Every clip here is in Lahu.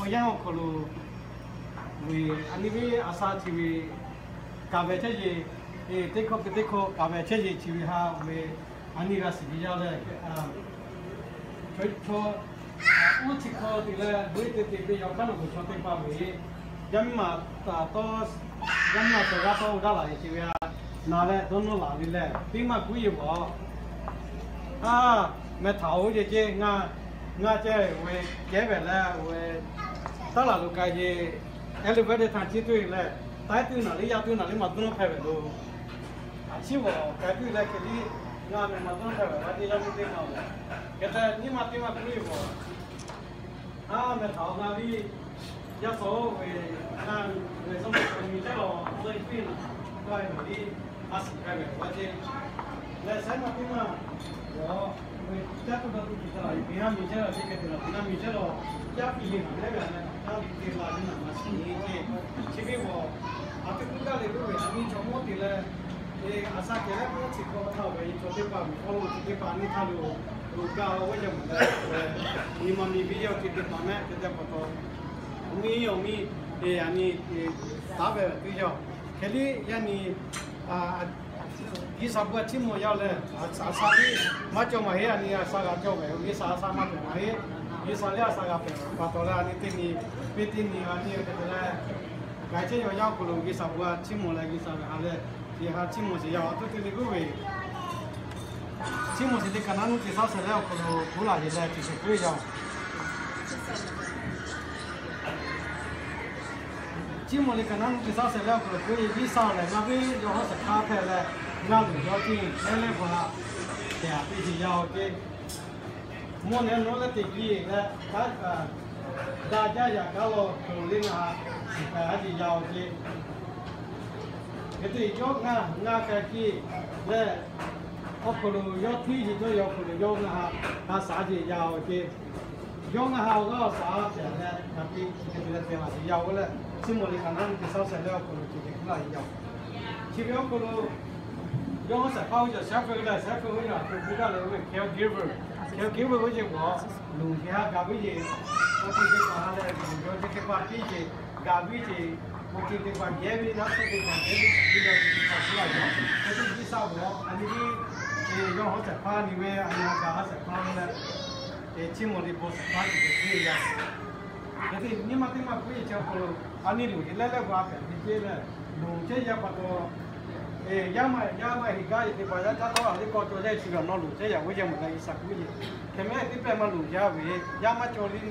yaˇ awˬ hk'aw lo ve, a nyi ve a sha chi ve kaˍ ve chehˇ yeˬ, teˇ hkawˇ ve teˇ hkawˇ kaˍ ve chehˇ yeˬ chi ve ha ve, a nyi g'a shiˍ ve yaˇ leh, chaw, uˉ chi hkawˇ te leh, veuˆ te te ve yaꞈ hk'aˇ nawˬ hui chaw teˇ hpaˍ ve, yaˇ miˇ ma taˍ tawˇ, yaˇ miˇ ma shehˍ g'aˇ tawˇ oˇ daˇ laˬ ve chi ve ha, na leh dawˇ nawˇ laˬ ve leh teˇ maˇ kuˉ yeˬ vawˬ. A, meh htaꞈ oˇ yeˬ ceˇ, ngaˬ, ngaˬ ceh ve kehˉ ve leh ve, taˇ laˬ lo k'ai yeˬ, elevator htaꞈ ciˇ tuˬ leh, taiˉ tuˬ naˍ liˇ yaˇ tuˬ naˍ liˇ maˇ dawˇ nawˇ hpehꞈ ve lo. A ciˉ vawˬ k'ai tuˬ leh hk'e liˇ, ngaˬ meh maˇ dawˇ nawˇ hpehꞈ ve laˇ ceˇ, yaˇ miˇ teˇ maˇ vawˬ. Hk'e te nyiˇ maˇ teˇ maˇ kuˉ yeˬ vawˬ. A, meh htaꞈ na liˇ yaˇ sawˉ ve, ngaˬ ve sawˉ ve miˬ chehˇ lawˬ, sawˉ ve piˇ naˍ, k'ai ve liˇ, a shiˍ k'ai ve laˇ ceˇ. Leh sehˉ maˇ teˇ maˇ, yaˇ, ve caˇ tuˬ dawˇ tuˬ tuˬ taˍ ve ha miˬ chehˇ lawˬ ceˇ, hk'e te lawˬ, na miˬ chehˇ lawˬ, caˇ piˇ yeˬ naˍ lehˉ ve, a leh caˇ ve te la ve naˍ maˇ shiˍ ceˇ. Chi ve vawˬ, a teˇ kuˉ gaˇ le k'oˆ ve, a nyi chaw mawˇ te leh, a sha kehˬ leh mawˇ chi hk'aw htaˇ ve chaw teˇ hpaˍ ve awˬ lawn chi teˇ hpaˍ a nyi htaˇ lo, lo gaˇ ve yaˇ mawˬ leh, nyi ma miˬ ve yaˇ awˬ ceuˬ teˇ hpaˍ mehˆ te te pa taw, awˬ miˇ awˬ miˇ, a nyi, taˉ ve teˇ yanˇ, hk'e liˇ yaˇ nyi G'uiˬsha bon chiˇ mvuh yaˇ leh, a sha liˇ maˇ cawˬ maˇ heˆ, a nyi a sha g'a cawˬ ve, G'uiˬsha a sha maˇ pehˍ maˇ heˆ. G'uiˬsha liˇ a sha g'a pehˍ pa taw leh, a nyi teˇ nyi, piˇ teˇ nyi a nyi te te leh, g'a chehˇ yaw yaˇ awˬ hk'aw lo G'uiˬsha bon chiˇ mvuh leh G'uiˬsha ve ha leh, chi ha chiˇ mvuh sheˍ yaˇ awˬ to te le k'oˆ ve, chiˇ mvuh sheˍ te kaꞈ naˉ nuˇ te shaˉ shehˍ leh awˬ hk'aw lo k'oˆ laꞈ yeˬ leh chi sheˍ k'oˆ ve yaˇ. Chiˇ mvuh le kaꞈ naˉ nuˇ te shaˉ shehˍ leh awˬ hk'aw lo k'oˆ ve, G'uiˬsha lehˬ ngaˬ ve yawˇ hawˉ shehˍ hpaˇ hpehꞈ leh, ngaˬ loˍ yaw ceˇ leh leh hpaˍ tehꞈ a te sheˍ yaˇ awˬ ceˇ. Mvuhˇ nehˬ nawˉ leh teꞈ piˇ leh, kaꞈ daꞈ jaˇ yaꞈ kaˉ lawˬ hk'aw lo le ngaˬ shiˍ k'ai a sheˍ yaˇ awˬ ceˇ. Hk'e te yawˇ ngaˬ ngaˬ k'ai ceˇ leh, awˬ hk'aw lo yawˇ hteˇ yeˬ dawˇ yaw awˬ hk'aw lo yawˇ ngaˬ ha shaˍ a sheˍ yaˇ awˬ ceˇ. Yawˇ ngaˬ ha awˬ g'aˇ awˬ shaˍ a tehꞈ leh, ngaˬ piˇ chi hk'e te leh te laꞈ sheˍ yaˇ oˬ leh, chiˇ mvuh le kaꞈ naˉ nuˇ te shaˉ shehˍ leh awˬ hk'aw lo chi hk'e k'oˆ laꞈ yeˬ yaˇ. Chi ve awˬ hk'aw lo yawˇ hawˉ shehˍ hpaˇ oˇ yaꞈ shaˉ hpeuꞈ leh shaˉ hpeuꞈ oˇ yaꞈ hk'aw lo k'oˆ gaˇ leh oˇ ve caregiver, caregiver oˇ yeˬ g'awˬ, loˍ yeˬ ha gaˬ ve yeˬ, awˬ ceuˬ teˇ hpaˍ ha leh loˍ yaw ceuˬ teˇ hpaˍ piˇ yeˬ, gaˬ ve yeˬ, awˬ ceuˬ teˇ hpaˍ geh ve naˉ tcuhˇ teˇ hpaˍ geh ve, chi ve awˬ ceuˬ teˇ hpaˍ k'oˆ laꞈ yeˬ. Hk'e te G'uiˬsha vawˬ a nyi ve, yawˇ hawˉ shehˍ hpaˇ nyi ve a nyi ha gaˬ ha shehˍ hpaˇ leh, chiˇ mvuh le bon shehˍ hpaˇ te te piˇ yaˇ. Hk'e te nyiˇ maˇ teˇ maˇ k'oˆ ve chi awˬ hk'aw lo, a nyi loˍ yeˬ leh leh g'a pehˍ ve ceˇ leh, loˍ chehˇ yaˇ pa taw, yaˇ maˇ yaˇ maˇ heˆ gaˇ yeˬ teˇ hpaˍ yaˇ caˇ tawˇ a liˇ kawˇ cawˬ yaˇ chi ve awˬ nawˉ loˍ chehˇ yaˇ ve yaˇ mvuhˇ leh G'uiˬsha k'oˆ yeˬ. Hk'e mehˆ teˇ pehˇ maˇ loˍ yaˇ ve, yaˇ maˇ cawˬ le,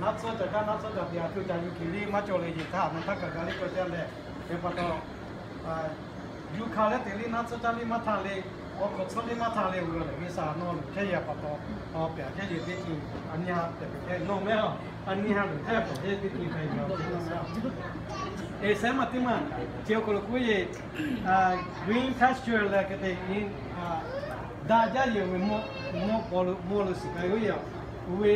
naˉ tcuhˇ caˬ caˇ naˉ tcuhˇ caˬ te a tuˬ caˬ yuˬ hkiˬ liˇ maˇ cawˬ le yeˬ htaˇ a maˇ htaˇ kaꞈ gaˬ liˇ cawˬ jaˇ leh, hk'e pa taw yuˬ hkanˍ leh te liˇ naˉ tcuhˇ caˇ liˇ maˇ htaˇ le, awˬ hk'awꞈ tcuhˇ liˇ maˇ htaˇ le, oˇ ve lehˬ G'uiˬsha nawˬ loˍ chehˇ yaˇ pa taw, pehˬ chehˇ yeˬ teˇ ceuˬ a nyi ha tehꞈ pehˬ chehˇ nawˬ mehˆ a, a nyi ha loˍ chehˇ pehˬ chehˇ teˇ ceuˬ hpehꞈ yaˇ. Eˬ, sehˉ maˇ teˇ maˇ chi awˬ hk'aw lo k'oˆ yeˬ, green pasture leh hk'e te nyi, daꞈ jaˇ yeˬ ve mawˇ, mawˇ paw lo mawˇ lo shiˍ k'ai ve yoˬ. Ve,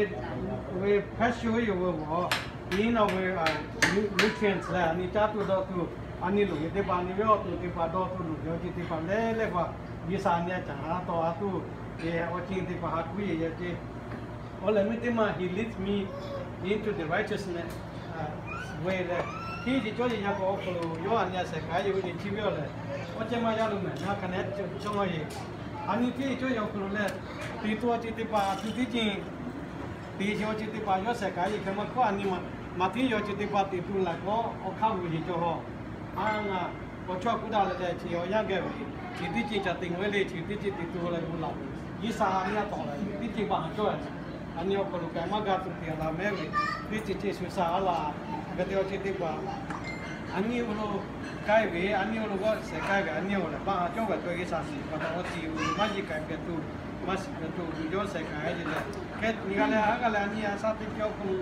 ve pasture yoˬ ve awˬ, nyi nawˬ ve nutrients leh a nyi caˇ tuˬ dawˇ tuˬ, a nyi loˍ yeˬ teˇ hpaˍ a nyi ve awˬ to teˇ hpaˍ dawˇ tuˬ loˍ yeˬ awˬ ceuˬ teˇ hpaˍ leh leh hpaˍ G'uiˬsha a nyi a caˍ ha tawˍ a tuˬ, awˬ ceuˬ teˇ hpaˍ ha k'oˆ yeˬ yaˇ ceˇ. Awˬ lehˬ miˇ teˇ maˇ he leads me into the righteousness way leh, hteˇ ve cawˇ yeˬ yaˇ k'o awˬ hk'aw lo yawˇ a nyi a shehˍ k'ai yeˬ ve chi ve awˬ lehˬ, awˬ ceh maˇ yaˇ lo mehˬ na hk'aˬ nehˬ cawˇ maˇ yeˬ. A nyi hteˇ ve cawˇ yeˬ awˬ hk'aw lo leh, teꞈ to awˬ ceuˬ teˇ hpaˍ a tuˬ teˇ ceuˬ teˇ ceuˬ awˬ ceuˬ teˇ hpaˍ yawˇ shehˍ k'ai yeˬ hk'e maˇ hkawˇ a nyi maˇ, maˇ hteˇ ve awˬ ceuˬ teˇ hpaˍ teꞈ to laꞈ k'awˇ awˬ hk'aˇ vuˬ yeˬ cawˬ haw. A ngaˬ awˬ chawˇ kuˉ daꞈ leh leh chi awˬ yanˇ geh ve, chi teˇ ceuˬ caꞈ te ngaˬ ve le, chi teˇ ceuˬ teꞈ to leh gu laꞈ ve, G'uiˬsha a nyi a tawˍ leh teˇ ceuˬ baˬ haˍ cawˇ ve, a nyi awˬ hk'aw lo k'ai maˇ ga tuˬ te a laˬ mehˉ ve, teˇ ceuˬ ceuˬ shu sha a laˬ, g'a te awˬ ceuˬ teˇ hpaˍ a nyi awˬ lo k'ai ve, a nyi awˬ lo g'awˇ shehˍ k'ai ve, a nyi awˬ lehˬ baˬ haˍ cawˇ ve, G'uiˬsha shiˍ pa taw awˬ ceuˬ maˇ yeˬ k'ai pehˍ tuˬ, maˇ shiˍ pehˍ tuˬ, yawˇ shehˍ k'ai ve leh, hk'e nyi g'a leh a g'a leh a nyi a sha teˇ ceuˬ awˬ hk'aw lo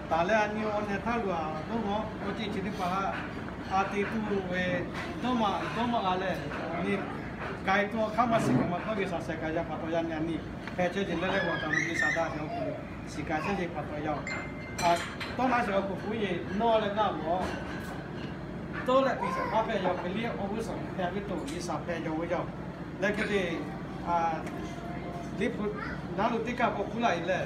taˍ leh a nyi awˬ nehˬ htaˇ lo a dawˇ maw awˬ ceuˬ chi teˇ hpaˍ a teꞈ to ve dawˇ maꞈ dawˇ maꞈ g'a leh, nyi k'ai tuˬ awˬ hk'aˇ maˇ shiˍ kaꞈ maˇ k'awꞈ G'uiˬsha shehˍ k'ai yaˇ pa taw yaˇ nyi a nyi hpehꞈ chehˇ jeˬ leh leh g'awˬ taˍ lo G'uiˬsha daꞈ ve awˬ hk'aw lo shiˍ k'ai chehˇ jeˬ pa taw yaˇ. Tawˇ naˉ sheˍ awˬ hk'aw k'oˆ yeˬ nawˇ leh ngaˬ g'awˬ tawˇ leh tiꞈ shehˍ hpaˇ hpehꞈ yaˇ hk'e liˇ awˬ g'uˇ suhˍ hpehꞈ ve toˬ G'uiˬsha hpehꞈ yaˇ ve yaˇ. Leh hk'e te liꞈ hpu naˉ lo teˇ kaˆ k'awꞈ k'oˆ laꞈ e leh,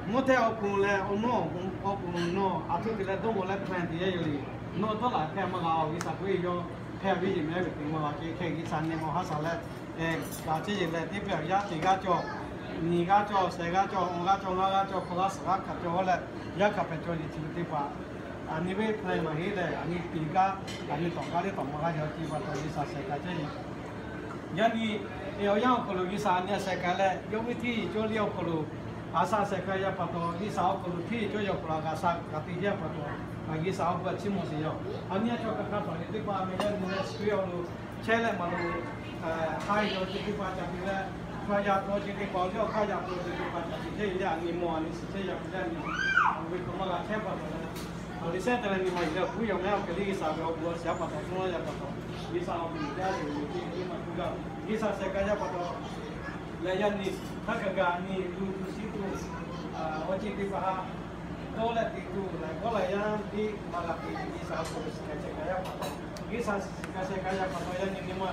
Mvuhˇ hteˇ awˬ pon leh awˬ nawˇ awˬ pon nawˬ aˬ htoꞈ te leh dawˇ mawˬ leh hpehꞈ te yaˇ yoˬ le. Nawˬ dawˇ laꞈ hk'e maˇ g'a-oˬ, G'uiˬsha k'oˆ ve yawˇ hpehꞈ ve yeˬ mehˍ ve teꞈ maˇ g'a ce hk'e G'uiˬsha neh maw haˉ shaˍ leh, kaꞈ chehˇ yeˬ leh teˇ pehˇ awˬ yaˇ teˇ g'aˇ cawˬ, nyiˬ g'aˇ cawˬ, shehˍ g'aˇ cawˬ, awˬ g'aˇ cawˬ, ngaˇ g'aˇ cawˬ, hk'awꞈ g'aˇ suhˍ g'aˇ hkanˍ cawˬ leh, yaˇ hkanˍ hpehꞈ cawˬ yeˬ chi ve teˇ hpaˍ, aˬ nyi ve hpehꞈ maˇ heˆ leh, aˬ nyi teˇ g'aˇ, aˬ nyi tawˍ g'aˇ teˇ tawˍ maˇ g'aˇ yaw ce pa taw G'uiˬsha shehˍ hk'aˇ chehˇ yeˬ. Yaˇ nyi, awˬ yanˇ awˬ hk'aw lo G'uiˬsha aˬ nyi shehˍ hk'aˇ leh, yawˇ ve hteˇ yeˬ cawˇ liˇ awˬ hk'aw lo, aˬ sha shehˍ hk'aˇ yaˇ pa taw, G'uiˬsha awˬ hk'aw lo hteˇ yeˬ cawˇ yaw hk'aw lo g'a sha g'a te yaˇ pa taw, G'uiˬsha awˬ hk'aw lo chiˇ mvuh sheˍ yaˇ. Aˬ nyi a chaw hk'aˬ hk'aˇ tawˍ yeˬ teˇ hpaˍ meh yaˇ nyi leh shu ve awˬ lo chehˇ leh maˍ lo hk'a yaw ce teˇ hpaˍ ca te leh, hk'a yaꞈ taw ce teˇ hpaˍ, awˬ liˇ awˬ hk'aˇ yaꞈ taw ce teˇ hpaˍ ca te chehˇ yeˬ leh, aˬ nyi mawˬ aˬ nyi shiˍ chehˇ yaꞈ ve yaˇ nyi, awˬ ve hk'aw maˇ g'a chehˇ pa taw leh, awˬ liˇ shehˉ te leh nyi ma yeˬ leh awˬ hkuiˉ yaw mehˉ awˬ hk'e liˇ G'uiˬsha ve awˬ bon awˬ shiˍ pa taw, suh laˇ yaˇ pa taw, G'uiˬsha awˬ bon yaˇ ve teˇ maˇ tuˬ gaˇ, G'uiˬsha shehˍ hk'aˇ yaˇ pa taw leh yaˇ nyi hk'aˇ kaꞈ gaˬ nyi lu tu shiˉ tu awˬ ceuˬ teˇ hpaˍ ha dawˇ leh te tuˬ laiˬ kawˉ laiˬ yaˇ teˇ maˇ g'a te G'uiˬsha awˬ hk'aw lo shehˍ hk'aˇ shehˍ hk'aˇ yaˇ pa taw, G'uiˬsha shehˍ hk'aˇ shehˍ hk'aˇ yaˇ pa taw yaˇ nyi nyi ma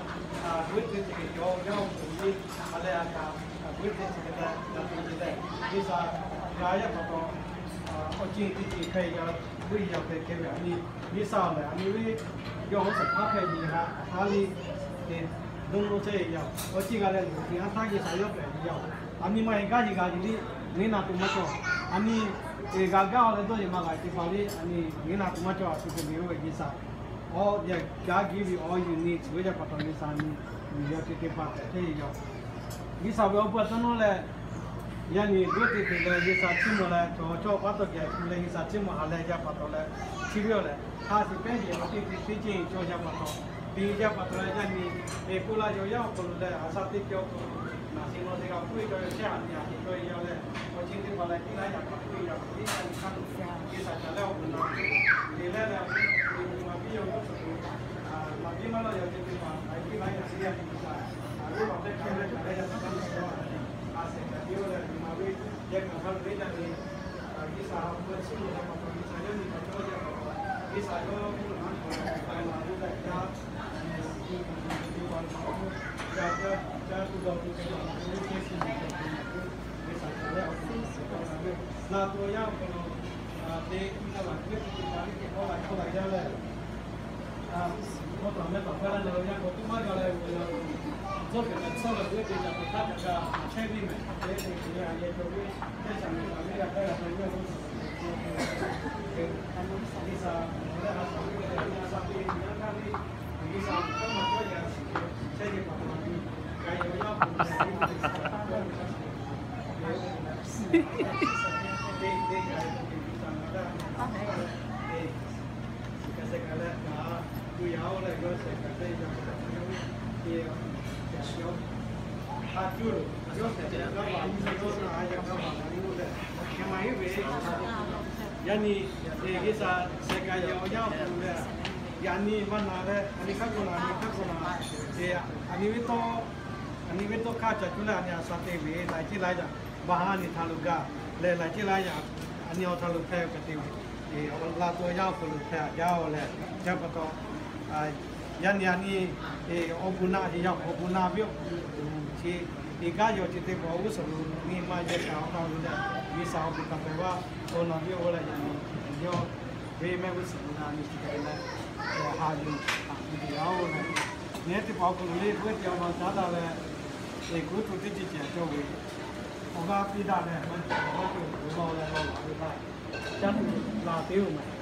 g'uiˇ te ce ve yaw yaˇ awˬ hk'aw lo nyi ha leh a kaꞈ g'uiˇ te ce ve leh g'a te ce leh, G'uiˬsha g'a yaˇ pa taw awˬ ceuˬ teˇ ceuˬ hk'e yaˇ g'uˇ yaˇ hk'e hk'e ve aˬ nyi, G'uiˬsha lehˬ aˬ nyi ve yawˇ hui shehˍ hpaˇ hk'e ve ha ha liˇ te dawˇ nawˇ chehˇ ve yaˇ, awˬ ceuˬ g'a leh loˬ te ha htaˇ G'uiˬsha yawˇ hpehꞈ ve yaˇ, aˬ nyi ma heˆ gaˇ yeˬ g'a yeˬ liˇ ngaˬ hui naˬ tuˬ maˇ cawˬ. Aˬ nyi g'a gaˇ-oˬ leh dawˇ yeˬ maˇ g'a te pa liˇ aˬ nyi ngaˬ hui naˬ tuˬ maˇ cawˬ. A shu te ve oˇ ve G'uiˬsha awˬ yaˇ gaˇ giˇ ve awˬ yuˬ nyi tuˬ ve yaˇ pa taw G'uiˬsha nyi miˬ yaˇ ce teˇ hpaˍ hpehꞈ chehˇ ve yaˇ. G'uiˬsha ve awˬ bon a tawˇ nawˉ leh yaˇ nyi g'uiˇ te te leh G'uiˬsha chiˇ mvuh leh cawˬ cawˇ paˉ tawˇ geh tu leh G'uiˬsha chiˇ mvuh ha leh yaˇ pa taw leh, chi ve awˬ lehˬ hk'a shuˍ pehˇ yeˬ awˬ teˇ te teˇ ceuˬ cawˇ yaˇ pa taw, te yaˇ pa taw leh yaˇ nyi, e k'oˆ laˇ yaw yaˇ awˬ hk'aw lo leh aˬ sha teˇ cawˇ awˬ hk'aw lo naˬ sheˍ naw te g'a puiˉ ve cawˇ yaw chehˇ ha nyi a te cawˇ yaˇ leh, awˬ ceuˬ teˇ hpaˍ leh tiˉ laiˉ yaꞈ kaꞈ puiˉ yaꞈ ve teˇ yanˇ nyi hk'aˇ lo G'uiˬsha ca leh awˬ bon naˬ, le leh leh maˍ piˇ yaw yaˇ awˬ hk'aw lo, maˍ piˇ maˇ lawˇ yaw ceuˬ teˇ hpaˍ laiˉ tiˉ laiˉ yaꞈ teˇ yanˇ nyi G'uiˬsha a ve pa teˇ hk'e leh ca leh yaˇ teˇ hpaˍ a shehˍ hpaˍ teˇ oˇ leh nyi ma ve yehˬ kaꞈ hk'a ve yaˇ nyi G'uiˬsha ha hpu chiˇ mvuh yaˇ pa taw G'uiˬsha yawˇ nyi ma cawˇ yaˇ pa taw, G'uiˬsha yawˇ mvuhˇ naw ma hk'aw leh a la ve leh yaˇ, yaˇ, yaˇ, yaˇ tuˬ dawˬ tuˬ ve awˬ hk'aw lo G'uiˬsha ca leh awˬ hk'aw lo ve, na tuˬ yaˇ awˬ hk'aw lo te, a la ve teˇ hpaˍ ve teˇ hkawˇ la hkawˇ la yaˇ leh, a, hkawˇ taˍ meh taˍ hkawˇ la na lo yaˇ k'o tuˉ maˇ g'a leh, tcuhˉ kuiˬ leh tcuhˉ leh ve teˇ caꞈ hk'aˇ ca chehˇ ve mehˬ, te te te a yehˬ cawˬ ve, teˇ caꞈ mehˬ taˍ ve a hk'aˇ g'a taw ve a, G'uiˬsha leh a shaˍ ve a shaˍ ve a hk'aˇ ve, G'uiˬsha hkawˇ maˇ cawˇ yaˇ shiˍ ve chehˇ ve pa taw, ga yehˬ ve yaˇ k'o, te te ga yehˬ ve G'uiˬsha maˇ g'a, te, Shehˍ hk'aˇ shehˍ hk'aˇ leh kaꞈ, tu yaꞈ oˇ leh yawˇ shehˍ hk'aˇ te yaꞈ hk'aˇ te yaꞈ oˇ, te yaꞈ oˇ, ha cuˇ lo yawˇ shehˍ hk'aˇ g'a maˍ, yawˇ na a yaꞈ g'a maˍ la ve oˇ leh, hk'e maˇ heˆ ve. Yaˇ nyi, te G'uiˬsha shehˍ hk'aˇ yaꞈ awˬ yanˇ awˬ hk'aw lo leh, yaꞈ nyi maˇ na leh, aˬ nyi hk'aˇ k'o na, aˬ nyi hk'aˇ k'o na, te aˬ nyi ve tawˇ, aˬ nyi ve tawˇ hk'aˇ ca cuˇ leh aˬ nyi a sha te ve laiˬ ceˇ laiˬ yaꞈ, baˬ ha nyi htaꞈ lo gaˬ leh laiˬ ceˇ laiˬ yaꞈ, aˬ nyi awˬ htaꞈ lo hpehˇ ka te ve, awˬ laꞈ to yaˇ awˬ hk'aw lo hpehˇ a jaˇ-oˬ leh, yaˇ pa taw, yaˇ nyi aˬ nyi awˬ bon naˆ heˆ yaˇ, awˬ bon naˆ ve awˬ hk'aw lo chi, te gaˇ yaw chi teˇ hpaˍ awˬ g'uˇ suhˍ lo nyi ma yehˬ kaꞈ awˬ hk'aw lo leh, G'uiˬsha awˬ bon taˍ pehˍ vaˇ, awˬ naˬ ve oˇ leh yaꞈ nyi, yawˇ ve mehˆ g'uˇ suhˍ lo na nyi chi hk'e leh, ha yuˬ, ha yuˬ te yaˇ-oˬ leh, nyi teˇ hpaˍ awˬ hk'aw lo le k'oˆ ve te awˬ ma caˉ daꞈ leh, te kuˉ tu teˇ ceuˬ ceh cawˬ ve, awˬ g'aˇ piˇ daꞈ leh, maˇ cawˬ awˬ g'aˇ piˇ awˬ hk'aw lo lawˬ leh lawˬ laˬ ve htaˇ, caˇ tuˬ la te-oˬ mehˬ.